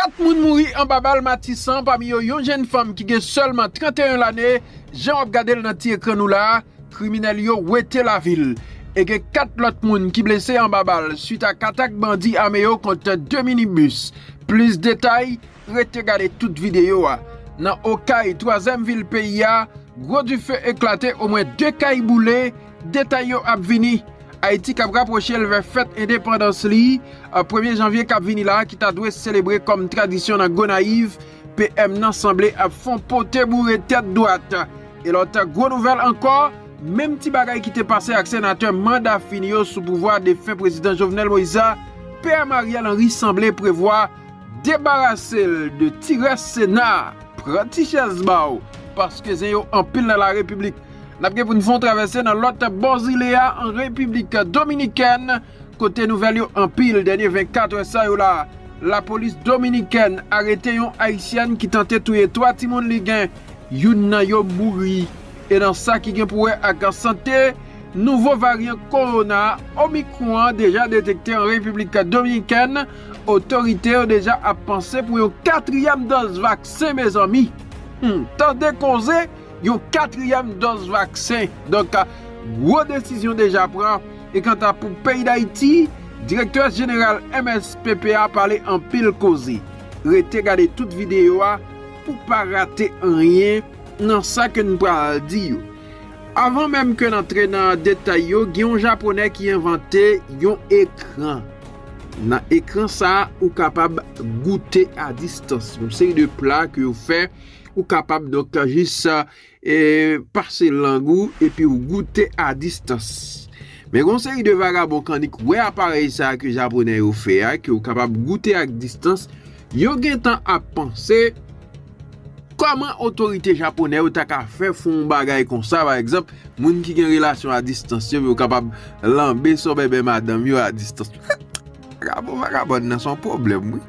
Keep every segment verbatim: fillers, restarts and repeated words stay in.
Kat moun mouri anba bal Matisan, pami yo yon jèn fanm ki gen sèlman trannteyen lane. Jan w ap gade l nan ti ekran nou la a, kriminèl yo wete lavil. E gen kat lòt moun ki blese anba bal swit ak atak bandi ame yo kont de minibis. Plis detay, rete gade tout videyo a. Nan Okay, twazyèm vil peyi a, gwo dife eklate, omwen de kay boule. Detay yo ap vini. Ayiti k ap rapwoche l vè fèt endepandans li, a, premye janvye k ap vini la, ki ta dwe selebre kòm tradisyon nan Gonayiv, P M nan sanble ap fè yon pote boure tèt dwat. E lòt gwo nouvèl ankò, menm ti bagay ki te pase ak senatè manda fini yo sou pouvwa defen prezidan Jovenel Moïse a, P M Ariel Henry sanble prevwa debarase l de ti rès Sena. Pran ti chèz ba w, paske zen yo anpil nan la repiblik. N ap gen pou n fè yon travèse nan lòt bò zile a, an Repiblik Dominikèn, kote nouvèl yo anpil dènye vennkat è sa yo la. Lapolis dominikèn arete yon ayisyèn ki tante touye twa timoun li gen. Youn nan yo mouri. E nan sa ki gen pou wè ak sante, nouvo varyan kowona Omicron an deja detekte an Repiblik Dominikèn. Otorite yo deja ap panse pou yon katriyèm dòz vaksen, mezanmi. Hmm, tande koze, yon katriyèm dòz vaksen. Donk, gwo desizyon deja pran. E kanta pou peyi Dayiti, direktè jeneral M S P P a pale anpil koze. Rete gade tout videyo a pou pa rate anyen nan sa ke n pral di yo. Avan menm ke n antre nan detay yo, gen yon Japonè ki envante yon ekran. Nan ekran sa a, ou kapab goute a distans. Yon seri de pla ke yo fè, ou kapab donk jis, e, pase lang ou epi ou goute a distans. Men gen yon seri de vagabon k annik wè aparèy sa a ke Japonè yo fè a, ke ou kapab goute ak distans, yo gentan ap panse, kòman otorite japonè yo ta ka fè fè yon bagay konsa, pa egzanp, moun ki gen relasyon a distans yo, yo kapab lanbe sò bèbè madanm yo a distans. Vagabon, vagabòn nan se yon pwoblèm, wi.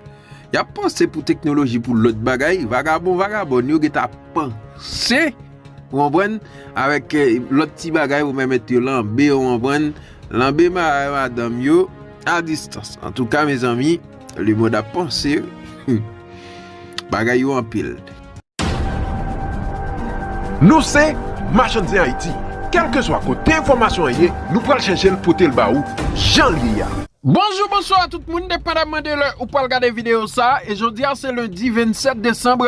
Y ap panse pou teknoloji, pou lòt bagay, vagabon, vagabòn yo gentan panse, ou konprann, avèk, eh, lòt ti bagay pou pèmèt yo lanbe, ou konprann, lanbe ma-, madanm yo a distans. Antouka, mezanmi, lemonn ap panse, wi. Bagay yo anpil. Nou se Machann Zen Ayiti. Kèlkeswa kote enfòmasyon an ye, nou pral chèche l pote l ba ou jan l ye a. Bonjou, bonswa tout moun, depandamman de lè ou pral gade videyo sa a. E jodi a se lendi vennsèt desanm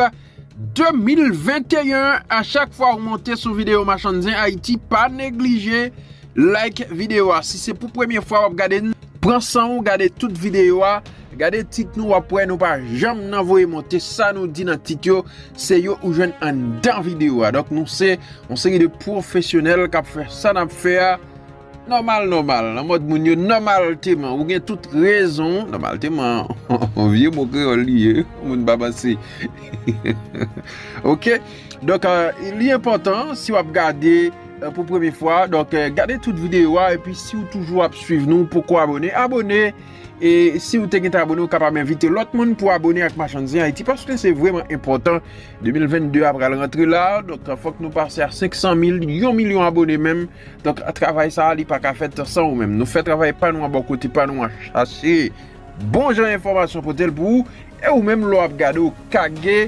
de mil venteyen. A chak fwa ou monte sou videyo Machann Zen Ayiti, pa neglije like videyo a. Si se pou premye fwa w ap gade n, pran san w, gade tout videyo a, gade tit nou, w ap wè nou pa janm nan voye monte. Sa nou di nan tit yo, se yo ou jwenn anndan videyo a. Donk, nou se yon seri de pwofesyonèl k ap fè sa n ap fè a nòmal, nòmal, nan mòd moun yo, nòmalteman. Ou gen tout rezon, nòmalteman, yon vye mo kreyòl li ye, moun pa panse. Oke? Donk, eh, li enpòtan, si w ap gade, eh, pou premye fwa, donk, eh, gade tout videyo a, epi si w toujou ap swiv nou, poko abòne, abòne. E si w te gentan abòne, ou kapab envite lòt moun pou abòne ak Machann Zen Ayiti, paske se vrèman enpòtan. De mil vennde a pral rantre la, donk, fòk nou pase a senk san mil, yon milyon abòne menm. Donk, travay sa a, li pa ka fèt san ou menm. Nou fè travay pa nou an, bò kote pa nou an, chache bon jan enfòmasyon pote l pou ou. E ou menm, lè w ap gade, ou kage,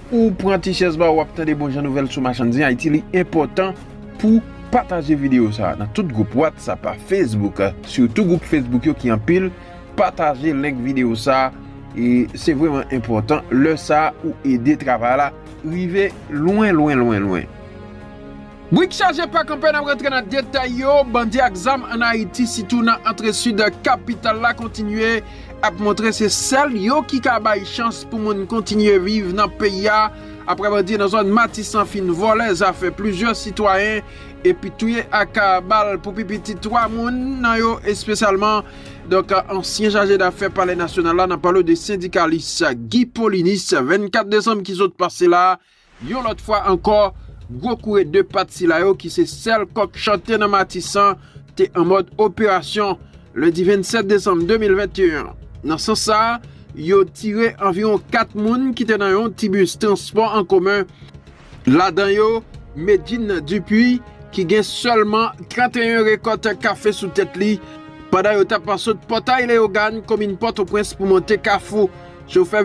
ou pran ti chèz ba ou, w ap tande bon jan nouvèl sou Machann Zen Ayiti. Li enpòtan pou pataje videyo sa a nan tout gwoup WhatsApp, Facebook, sitou gwoup Facebook yo ki anpil. Pataje link videyo sa a, e se vrèman enpòtan. Lè sa a, ou ede travay la rive lwen, lwen, lwen, lwen. Brik chaje pa kanpe, n ap rantre nan detay yo. Bandi ak zam ann Ayiti, sitou nan antre sid kapital la, kontinye ap montre se sèl yo ki ka bay chans pou moun kontinye viv nan peyi a. Apre bandi nan zòn Matisan fin vòlè zafè plizyè sitwayen epi touye ak bal pou pi piti twa moun nan yo, espesyalman, donk, ansyen chaje dafè Palè Nasyonal la, n ap pale de sendikalis Guy Paulinis, vennkat desanm ki sot pase la. Yon lòt fwa ankò, gwo koure de pat sila yo ki se sèl kòk chante nan Matisan te an mòd operasyon lendi vennsèt desanm de mil venteyen. Nan sans sa a, yo tire anviwon kat moun ki te nan yon ti bis transpò an komen, ladan yo Medjine Dupuy, ki gen sèlman trannteyen rekòt kafe sou tèt li, pandan yo t ap sot Pòtay Leyogàn, komin Pòtoprens, pou monte Kafou. Chofè